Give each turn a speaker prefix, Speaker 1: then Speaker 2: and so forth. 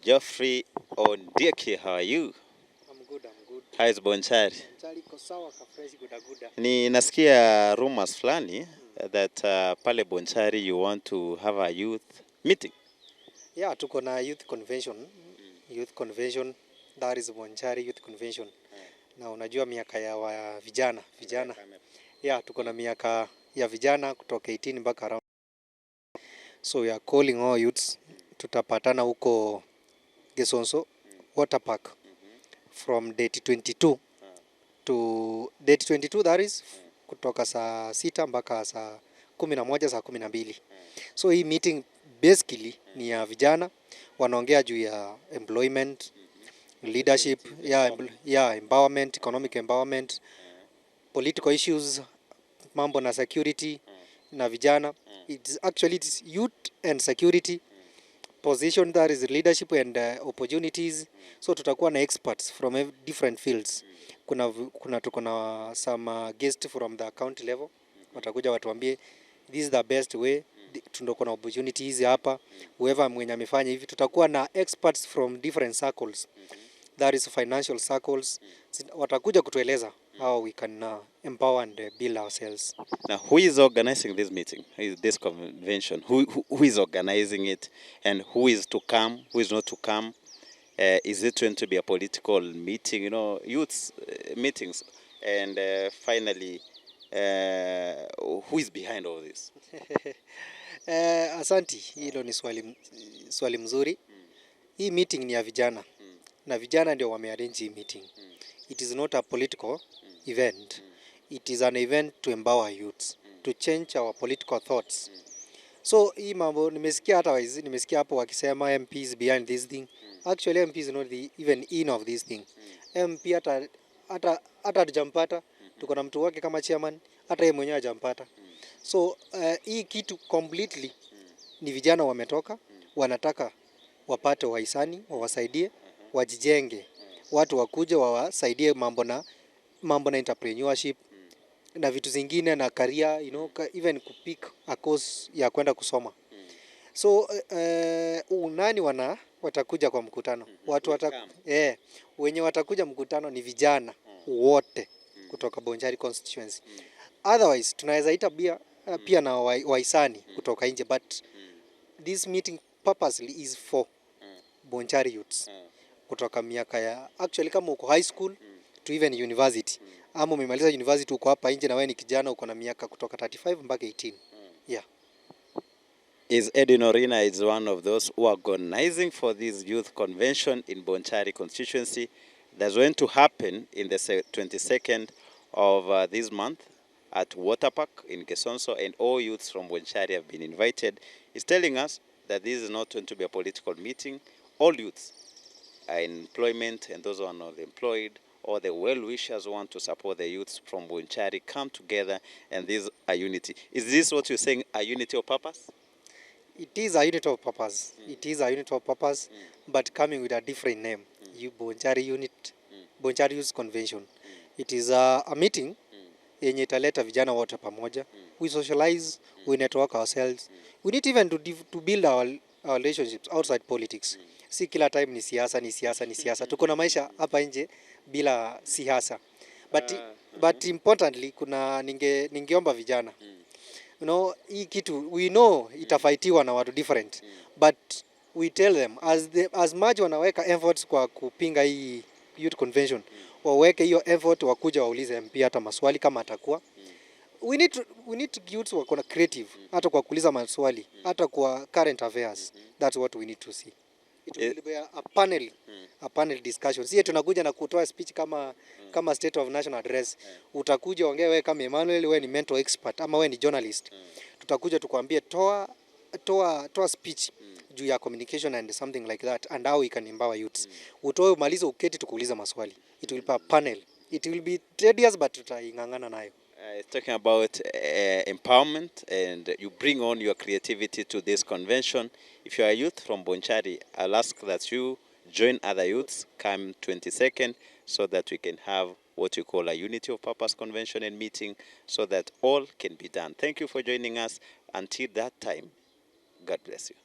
Speaker 1: Geoffrey Ondieki, how are you?
Speaker 2: I'm good, I'm good.
Speaker 1: How is Bonchari?
Speaker 2: Bonchari iko sawa ka fresh guda guda.
Speaker 1: Ni nasikia rumors fulani that pale Bonchari you want to have a youth meeting.
Speaker 2: Yeah, tuko na youth convention. Youth convention, that is Bonchari Youth Convention. Na unajua miaka ya wa vijana, vijana. Yeah, tuko na miaka ya vijana kutoka 18 mpaka around. So we are calling all youths. Tutapatana huko Gesonso Water Park from date 22 to date 22, that is kutoka saa 6 mpaka saa 11, saa 12. So hii meeting basically ni ya vijana, wanaongea juu ya employment, leadership, yeah, empowerment, economic empowerment, political issues, mambo na security na vijana. It's actually, it's youth and security position, that is leadership and opportunities. So tutakuwa na experts from different fields. Kuna tuko na some guest from the county level, watakuja watuambie this is the best way, tuko na opportunities hapa, whoever mwenye amefanya hivi. Tutakuwa na experts from different circles, that is financial circles. Watakuja kutueleza how we can empower and build ourselves.
Speaker 1: Now, who is organizing this meeting, who is this convention? Who is organizing it and who is to come, who is not to come? Is it going to be a political meeting, youths meetings? And finally, who is behind all this?
Speaker 2: Asanti, hilo ni swali mzuri. Hii meeting ni ya vijana na vijana ndio wamearrange hii meeting. It is not a political event. It is an event to empower youths, to change our political thoughts. So hii mambo nimesikia, hata nimesikia hapo wakisema MP is behind this thing. Actually, MP is not the even in of this thing. MP hata hatujampata. Tuko na mtu wake kama chairman, hata yeye mwenyewe hajampata. So hii kitu completely ni vijana wametoka, wanataka wapate wahisani wawasaidie wajijenge, watu wakuje wawasaidie mambo na entrepreneurship na vitu zingine na career, even kupick a course ya kwenda kusoma. So nani wana watakuja kwa mkutano? Watu wenye watakuja mkutano ni vijana wote kutoka Bonchari constituency. Otherwise tunaweza ita pia na wahisani kutoka nje, but this meeting purposely is for Bonchari youths kutoka miaka ya, actually, kama uko high school to even university, ama umemaliza university, uko hapa nje na wewe ni kijana uko na miaka kutoka 35 mpaka 18. Yeah.
Speaker 1: Is Edwin Orina is one of those who are organizing for this youth convention in Bonchari constituency that's going to happen in the 22nd of this month at Water Park in Gesonso, and all youths from Bonchari have been invited. He's telling us that this is not going to be a political meeting. All youths are in employment and those who are not employed or the well-wishers who want to support the youths from Bonchari come together, and this a unity. Is this what you're saying, a unity of purpose?
Speaker 2: It is a unit of purpose. It is a unit of purpose, but coming with a different name. You Bonchari Unit, Bonchari Youth Convention. It is a meeting yenye italeta vijana wote pamoja. We socialize, we network ourselves. We need even to build our relationships outside politics. Si kila time ni siasa, ni siasa, ni siasa. Tuko na maisha hapa nje bila siasa. But importantly, kuna ningeomba vijana, hii kitu we know itafightiwa na watu different, but we tell them as much wanaweka efforts kwa kupinga hii youth convention, waweke hiyo effort wakuja waulize MP hata maswali kama atakuwa. We need to youths wako na creative hata kwa kuuliza maswali, hata kwa current affairs. That's what we need to see. It will be a panel discussion. Si tunakuja na kutoa speech kama state of national address. Utakuja ongea wewe kama Emmanuel, wewe ni mental expert ama wewe ni journalist. Tutakuja tukwambie toa speech juu ya communication and something like that and how we can empower youths. Utoe, umalize, uketi, tukuuliza maswali. It will be a panel. It will be tedious, but tutaing'ang'ana nayo.
Speaker 1: Talking about empowerment, and you bring on your creativity to this convention. If you are a youth from Bonchari, I'll ask that you join other youths come 22nd so that we can have what we call a unity of purpose convention and meeting so that all can be done. Thank you for joining us. Until that time, God bless you.